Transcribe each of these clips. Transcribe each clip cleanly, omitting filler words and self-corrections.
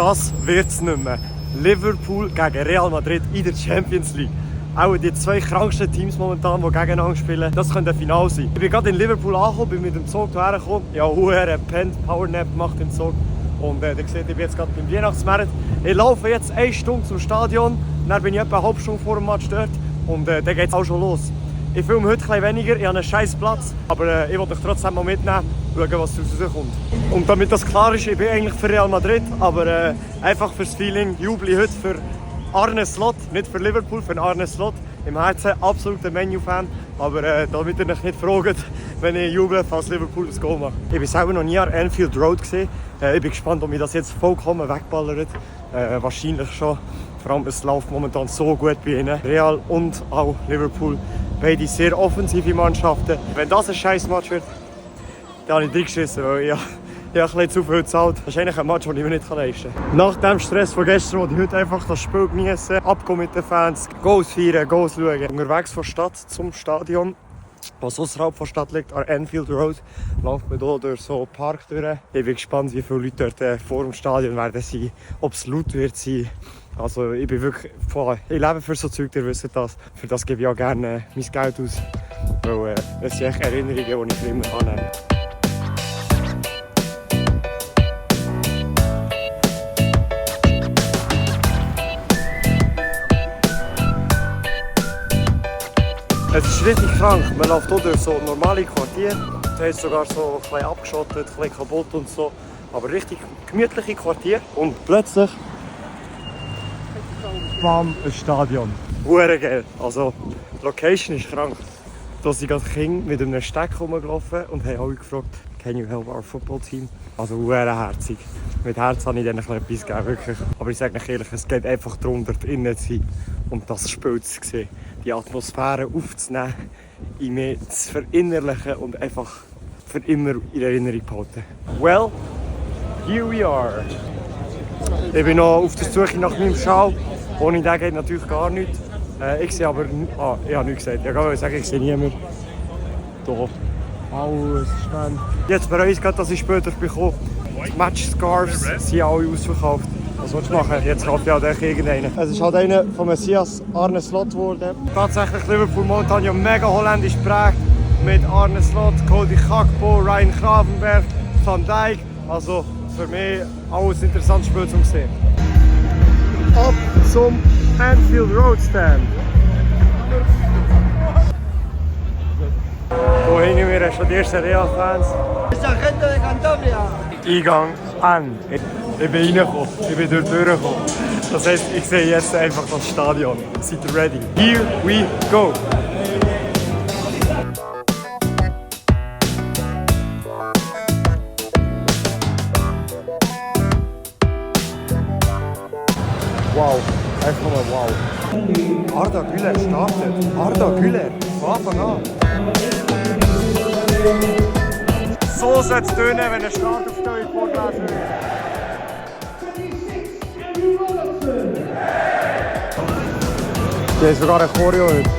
das wird es nicht mehr. Liverpool gegen Real Madrid in der Champions League. Auch die zwei kranksten Teams momentan, die gegeneinander spielen, das könnte ein Finale sein. Ich bin gerade in Liverpool angekommen, bin mit dem Zug hierher gekommen. Ich habe gepennt, Powernap gemacht im Zug. Und ihr seht, ich bin jetzt gerade beim Weihnachtsmarkt. Ich laufe jetzt 1 Stunde zum Stadion, dann bin ich etwa eine halbe Stunde vor dem Match dort. Und dann geht es auch schon los. Ich filme heute etwas weniger, ich habe einen scheiß Platz, aber ich wollte euch trotzdem mal mitnehmen, schauen, was rauskommt. Und damit das klar ist, ich bin eigentlich für Real Madrid, aber einfach fürs Feeling jubel ich heute für Arne Slot, nicht für Liverpool, für Arne Slot. Im Herzen absoluter Man-U-Fan, aber damit ihr euch nicht fragt, wenn ich jubel, falls Liverpool das Goal macht. Ich war selber noch nie an Anfield Road gesehen. Ich bin gespannt, ob mich das jetzt vollkommen wegballert. Wahrscheinlich schon. Vor allem, es läuft momentan so gut bei ihnen. Real und auch Liverpool. Beide sehr offensive Mannschaften. Wenn das ein scheiß Match wird, dann habe ich reingeschissen, weil ich habe ein bisschen zu viel gezahlt. Das ist eigentlich ein Match, den ich mir nicht leisten kann. Nach dem Stress von gestern wollte ich heute einfach das Spiel genießen, abgehen mit den Fans, Goals feiern, Goals schauen. Unterwegs von der Stadt zum Stadion, was außerhalb der Stadt liegt, an Anfield Road, läuft man hier durch so einen Park durch. Ich bin gespannt, wie viele Leute dort vor dem Stadion werden sein, ob es laut wird sein. Also ich bin wirklich ich lebe für so Zeug, ihr wisst das. Für das gebe ich auch gerne mein Geld aus. Weil es sind echt Erinnerungen, die ich für immer annehmen kann. Es ist richtig krank. Man läuft hier durch so normale Quartiere. Da ist sogar so ein bisschen abgeschottet, ein bisschen kaputt und so. Aber richtig gemütliche Quartiere. Und plötzlich bam, ein Stadion. Hure geil. Also, die Location ist krank. Da sind gerade Kinder mit einem Steck rumgelaufen und haben alle gefragt, can you help our football team? Also hure herzig. Mit Herz habe ich denen etwas gegeben, wirklich. Aber ich sage euch ehrlich, es geht einfach darum, dort innen zu sein und das Spiel zu sehen. Die Atmosphäre aufzunehmen, in mir zu verinnerlichen und einfach für immer in Erinnerung zu behalten. Well, here we are. Ich bin noch auf der Suche nach meinem Schal. Ohne den geht natürlich gar nichts. Ich sehe aber... ich habe nichts gesagt. Ich kann sagen, ich sehe niemanden. Hier. Alles Stand. Jetzt bereue ich gerade, dass ich später bekomme. Die Match-Scarves sind alle ausverkauft. Was willst du machen? Jetzt kauft ja auch irgendeinen. Es ist halt einer von Messias Arne Slot geworden. Tatsächlich Liverpool momentan ja mega holländisch geprägt. Mit Arne Slot, Cody Gakpo, Ryan Gravenberch, Van Dijk. Also für mich alles ein interessantes Spiel zu sehen. Ab zum Anfield Road Stand. Hier hinter mir hast du die ersten Real-Fans. Eingang an. Ich bin reingekommen, ich bin durchgekommen. Das heisst, ich sehe jetzt einfach das Stadion. Seid ihr ready? Here we go! Wow, einfach mal wow. Arda Güler startet. Arda Güler, von Anfang an. So soll es tönen, wenn eine Startaufstellung vorgelesen wird. Hier ist sogar ein Choreo heute.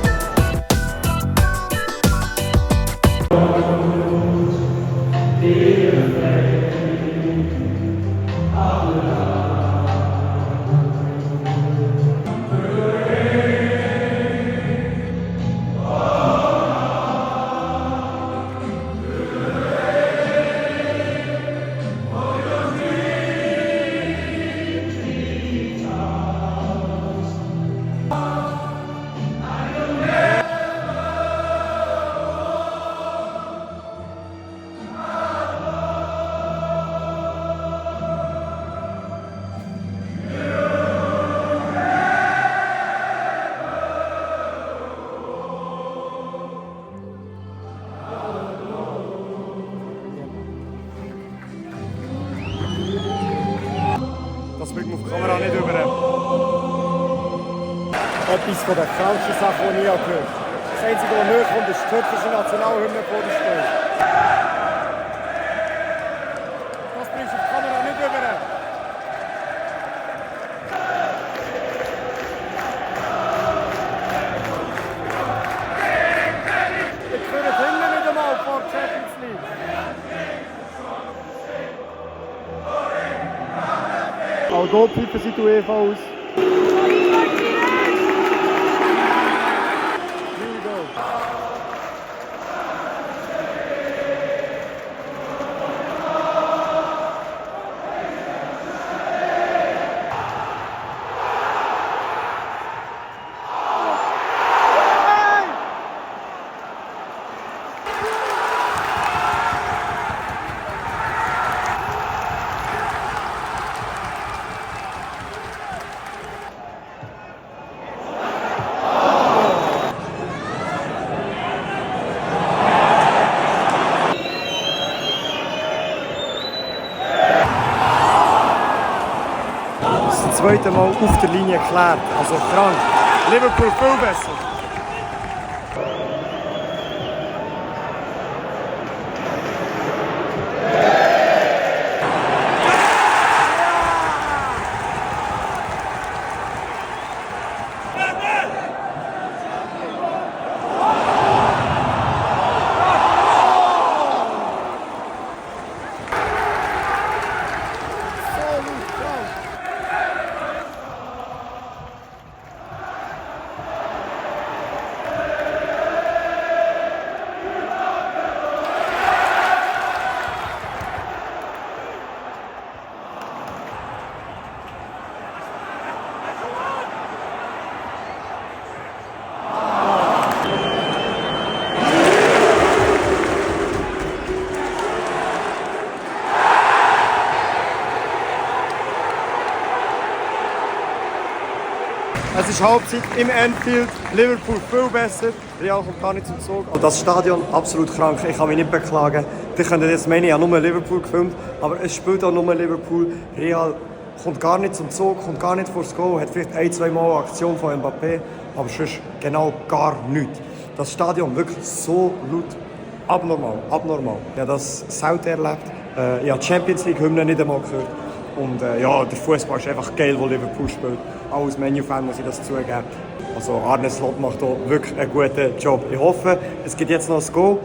Das bringt man auf die Kamera nicht über. Etwas von den kranksten Sachen, die ich gehört habe. Das Einzige, was näher kommt, ist die türkische Nationalhymne vor der Stelle. Das bringst du auf die Kamera nicht über. Ich führe hinten nicht einmal vor der Champions League. Auch Goalkeeper sieht UEFA aus. Das zweite Mal auf der Linie geklärt. Also krank. Liverpool viel besser. Es ist Halbzeit im Anfield, Liverpool viel besser, Real kommt gar nicht zum Zug. Das Stadion absolut krank, ich kann mich nicht beklagen. Die können jetzt meinen, ich habe nur Liverpool gefilmt, aber es spielt auch nur Liverpool. Real kommt gar nicht zum Zug, kommt gar nicht vor das Goal, hat vielleicht ein, zwei Mal eine Aktion von Mbappé, aber sonst genau gar nichts. Das Stadion wirklich so laut, abnormal. Ich habe das selten erlebt. Ich habe die Champions League Hymne nicht einmal gehört. Und ja, der Fußball ist einfach geil, wo Liverpool spielt. Auch als Menu-Fan muss ich das zugeben. Also Arne Slot macht hier wirklich einen guten Job. Ich hoffe, es gibt jetzt noch ein Goal.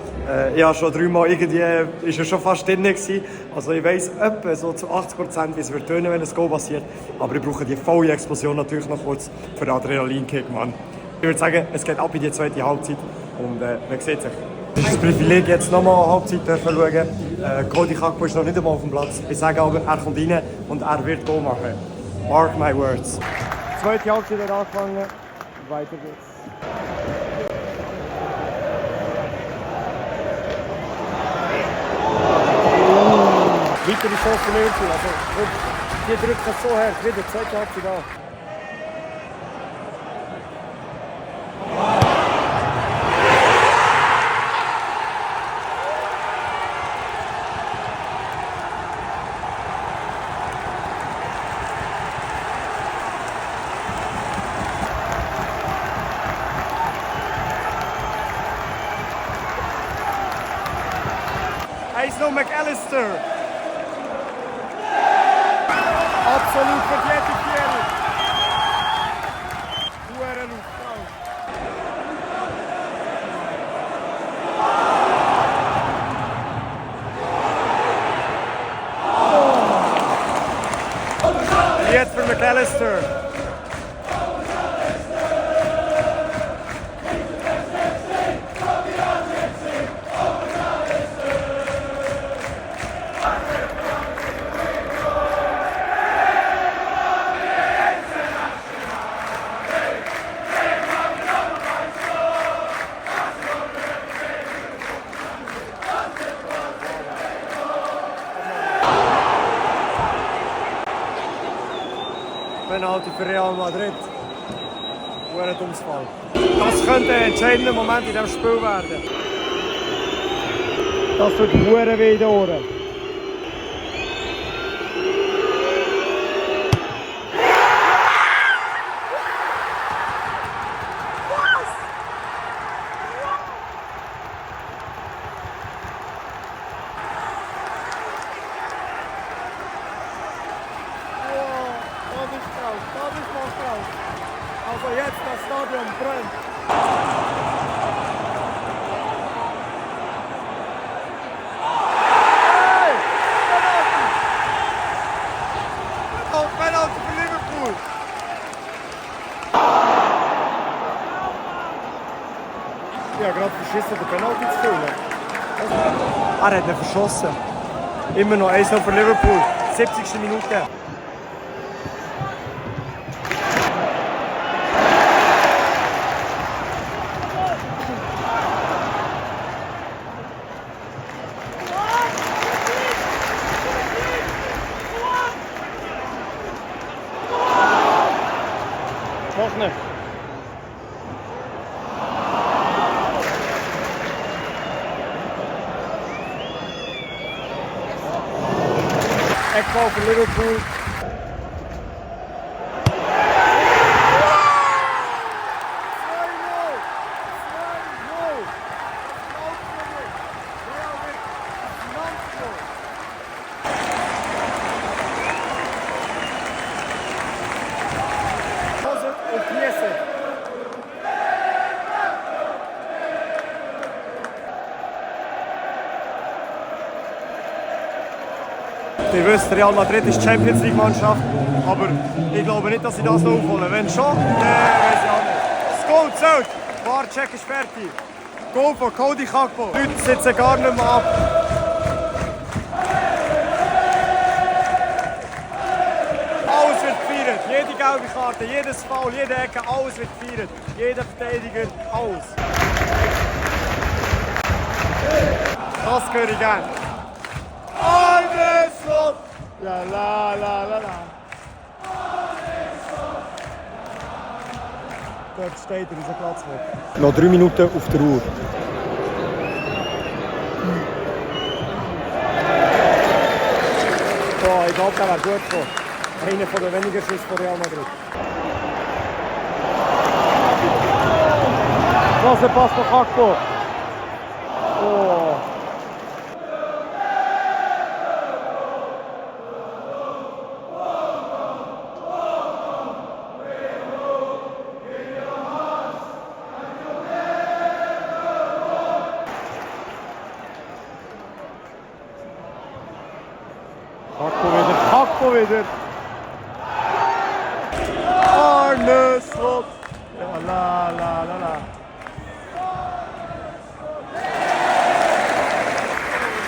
Ich habe schon dreimal irgendwie, ist er schon fast drin gewesen. Also ich weiss etwa so zu 80%, wie es wird tönen, wenn ein Goal passiert. Aber ich brauche die volle Explosion natürlich noch kurz für den Adrenalinkick, Mann. Ich würde sagen, es geht ab in die zweite Halbzeit und man sieht sich. Es ist ein Privileg, jetzt nochmal eine Halbzeit zu schauen. Cody Gakpo ist noch nicht einmal auf dem Platz. Ich sage aber, er kommt rein und er wird Goal machen. Mark my words. Zweite Halbzeit hat angefangen. Weiter geht's. Weitere Chance für Liverpool. Also, die drücken so hart. Wieder zweite Halbzeit an. Hij is nog McAllister. Absolut verdiente Pierre. Fuera Lufau. Jetzt für McAllister. Penalty für Real Madrid. Ein dummes Fall. Das könnte ein entscheidender Moment in diesem Spiel werden. Das tut verdammt weh in den Ohren. Also jetzt das Stadion brennt. Hey! Penalty! Oh, Penalty! Ich habe gerade verschissen, den Penalty zu füllen. Er hat ihn verschossen. Immer noch 1-0 für Liverpool. 70. Minute. Mach nicht. Eckball für Liverpool. Ihr wisst, Real Madrid ist Champions League Mannschaft, aber ich glaube nicht, dass sie das noch aufholen. Wenn schon, weiß ich auch nicht. Das Goal zählt. Warcheck ist fertig. Goal von Cody Gakpo. Die Leute sitzen gar nicht mehr ab. Alles wird gefeiert. Jede gelbe Karte, jedes Foul, jede Ecke, alles wird gefeiert. Jeder Verteidiger, alles. Das höre ich gerne. La la la la la. Dort steht er, unser Platz. Noch 3 Minuten auf der Uhr. So, ich glaube, der wäre gut gekommen. Einer der wenigen Schüsse von Real Madrid. Klasse Pass von Gakpo. Oh. Gakpo wieder. Arne Slot. Ja, la la la la.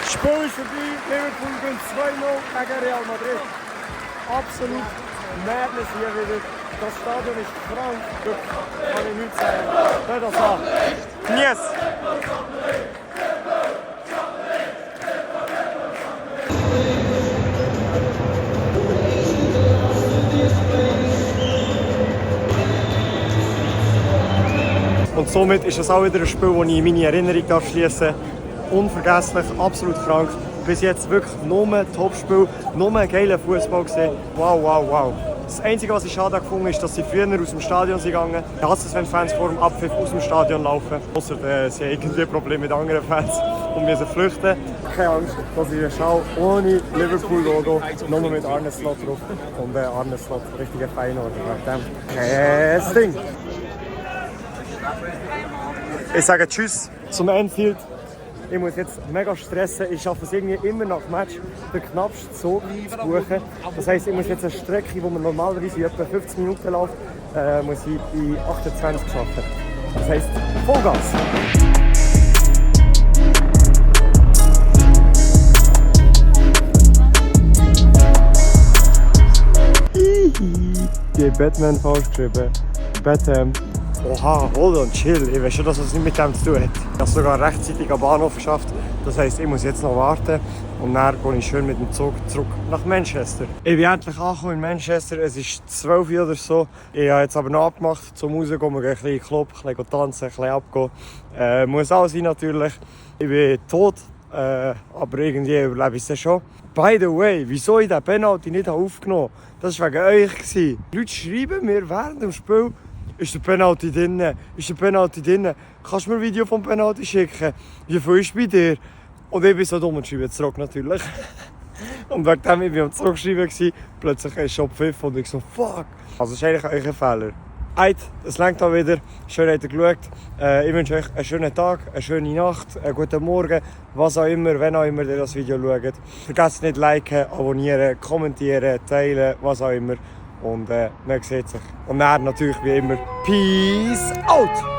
Spiel ist vorbei. Liverpool gewinnt 2-0 gegen Real Madrid. Absolut Madness hier wieder. Das Stadion ist krank. Wirklich, kann ich nichts sagen. Hör das an. Yes! Und somit ist es auch wieder ein Spiel, das ich in meine Erinnerung schließen darf. Unvergesslich, absolut krank. Bis jetzt wirklich nur ein Topspiel, nur ein geiler Fußball gesehen. Wow, wow, wow. Das Einzige, was ich schade gefunden habe, ist, dass sie früher aus dem Stadion sind gegangen. Ich hasse es, wenn Fans vor dem Abpfiff aus dem Stadion laufen. Ausser sie haben irgendwie Probleme mit anderen Fans und müssen flüchten. Keine Angst, dass ich eine Schau ohne Liverpool-Logo, nur mit Arne Slot drauf. Und Arne Slot, richtiger Feinord. Das Ding. Ich sage Tschüss zum Anfield. Ich muss jetzt mega stressen. Ich schaffe es irgendwie immer nach dem Match, den knappsten Zug zu buchen. Das heisst, ich muss jetzt eine Strecke, die man normalerweise in etwa 15 Minuten läuft, muss ich in 28 schaffen. Das heisst, Vollgas! Die haben Batman falsch geschrieben. Batman. Oha, hold on, chill. Ich weiß schon, dass es nicht mit dem zu tun hat. Ich habe es sogar rechtzeitig am Bahnhof geschafft. Das heisst, ich muss jetzt noch warten. Und dann gehe ich schön mit dem Zug zurück nach Manchester. Ich bin endlich angekommen in Manchester. Es ist 12 Uhr oder so. Ich habe jetzt aber noch abgemacht, zum rausgehen. Wir gehen ein bisschen in den Club, ein bisschen tanzen, ein bisschen abgehen. Muss auch sein natürlich. Ich bin tot, aber irgendwie überlebe ich es schon. By the way, wieso ich den Penalty nicht aufgenommen habe, das war wegen euch. Die Leute schreiben mir während dem Spiel, ist der Penalty drin? Ist der Penalty drin? Kannst du mir ein Video vom Penalty schicken? Wie viel ist bei dir? Und ich bin so dumm und schreibe zurück natürlich. Und wegen dem ich am Zurückschreiben war, plötzlich ist schon Pfiff und ich so, fuck. Also das ist eigentlich euer Fehler. Es reicht auch wieder. Schön habt ihr geschaut. Ich wünsche euch einen schönen Tag, eine schöne Nacht, einen guten Morgen, was auch immer, wenn auch immer ihr das Video schaut. Vergesst nicht liken, abonnieren, kommentieren, teilen, was auch immer. Und man sieht sich. Und dann natürlich wie immer, Peace out!